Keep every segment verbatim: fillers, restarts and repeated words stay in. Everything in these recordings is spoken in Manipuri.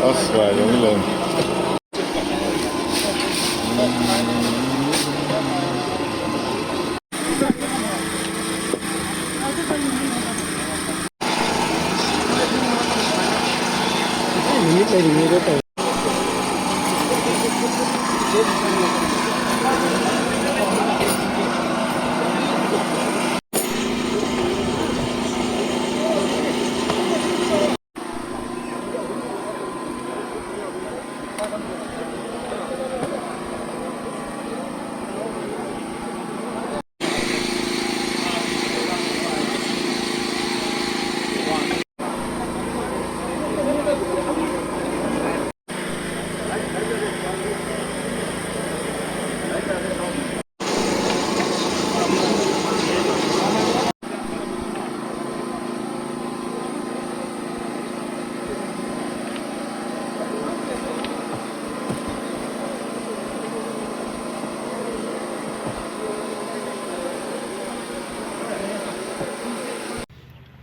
ꯑꯁ, ꯀꯥꯏꯗꯒꯤ ꯂꯩ꯫ ꯅꯨꯃꯤꯠ ꯂꯩꯔꯤꯉꯩꯗ ꯇꯧ꯫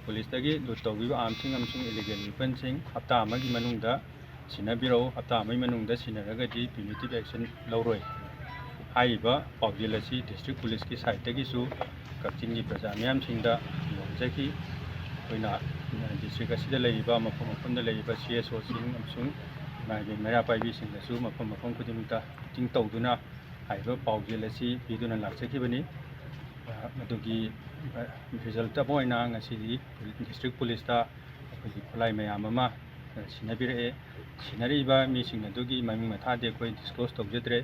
ꯄꯨꯂꯤꯁꯇꯒꯤ ꯂꯨꯠ ꯇꯧꯈꯤꯕ ꯑꯥꯔꯝꯁꯤꯡ ꯑꯃꯁꯨꯡ ꯏꯂꯤꯒꯦꯜ ꯋꯦꯄꯟꯁꯤꯡ ꯍꯞꯇꯥ ꯑꯃꯒꯤ ꯃꯅꯨꯡꯗ ꯁꯤꯟꯅꯕꯤꯔꯛꯎ꯫ ꯍꯞꯇꯥ ꯑꯃꯒꯤ ꯃꯅꯨꯡꯗ ꯁꯤꯟꯅꯔꯒꯗꯤ ꯄ꯭ꯌꯨꯅꯤꯇꯤꯚ ꯑꯦꯛꯁꯟ ꯂꯧꯔꯣꯏ ꯍꯥꯏꯔꯤꯕ ꯄꯥꯎꯖꯦꯜ ꯑꯁꯤ ꯗꯤꯁꯇ꯭ꯔꯤꯛ ꯄꯨꯂꯤꯁꯀꯤ ꯁꯥꯏꯠꯇꯒꯤꯁꯨ ꯀꯛꯆꯤꯡꯒꯤ ꯄ꯭ꯔꯖꯥ ꯃꯤꯌꯥꯝꯁꯤꯡꯗ ꯌꯧꯍꯟꯖꯈꯤ꯫ ꯑꯩꯈꯣꯏꯅ ꯗꯤꯁꯇ꯭ꯔꯤꯛ ꯑꯁꯤꯗ ꯂꯩꯔꯤꯕ, ꯃꯐꯝ ꯃꯐꯝꯗ ꯂꯩꯔꯤꯕ ꯁꯤ ꯑꯦꯁ ꯑꯣꯁꯤꯡ ꯑꯃꯁꯨꯡ ꯏꯃꯥ ꯏꯕꯦꯟ ꯃꯩꯔꯥ ꯄꯥꯏꯕꯤꯁꯤꯡꯗꯁꯨ ꯃꯐꯝ ꯃꯐꯝ ꯈꯨꯗꯤꯡꯃꯛꯇ ꯃꯤꯇꯤꯡ ꯇꯧꯗꯨꯅ ꯍꯥꯏꯔꯤꯕ ꯄꯥꯎꯖꯦꯜ ꯑꯁꯤ ꯄꯤꯗꯨꯅ ꯂꯥꯛꯆꯈꯤꯕꯅꯤ꯫ ꯑ, ꯃꯗꯨꯒꯤ, ꯑ, ꯔꯤꯖꯜꯠ ꯑꯃ ꯑꯣꯏꯅ ꯉꯁꯤꯗꯤ ꯗꯤꯁꯇ꯭ꯔꯤꯛ ꯄꯨꯂꯤꯁꯇ ꯑꯩꯈꯣꯏꯒꯤ ꯈꯨꯠꯂꯥꯏ ꯃꯌꯥꯝ ꯑꯃ, ꯑ, ꯁꯤꯟꯅꯕꯤꯔꯛꯑꯦ꯫ ꯁꯤꯟꯅꯔꯤꯕ ꯃꯤꯁꯤꯡ ꯑꯗꯨꯒꯤ ꯃꯃꯤꯡ ꯃꯊꯥꯗꯤ ꯑꯩꯈꯣꯏ ꯗꯤꯁꯀ꯭ꯂꯣꯁ ꯇꯧꯖꯗ꯭ꯔꯦ꯫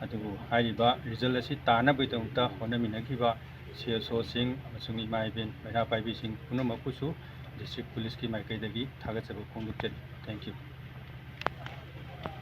ꯑꯗꯨꯕꯨ ꯍꯥꯏꯔꯤꯕ ꯔꯤꯖꯜꯠ ꯑꯁꯤ ꯇꯥꯅꯕꯒꯤꯗꯃꯛꯇ ꯍꯣꯠꯅꯃꯤꯟꯅꯈꯤꯕ ꯁꯤ ꯑꯦꯁ ꯑꯣꯁꯤꯡ ꯑꯃꯁꯨꯡ ꯏꯃꯥ ꯏꯕꯦꯟ ꯃꯩꯔꯥ ꯄꯥꯏꯕꯤꯁꯤꯡ ꯄꯨꯝꯅꯃꯛꯄꯨꯁꯨ ꯗꯤꯁꯇ꯭ꯔꯤꯛ ꯄꯨꯂꯤꯁꯀꯤ ꯃꯥꯏꯀꯩꯗꯒꯤ ꯊꯥꯒꯠꯆꯕ ꯐꯣꯡꯗꯣꯛꯆꯔꯤ꯫ Thank you꯫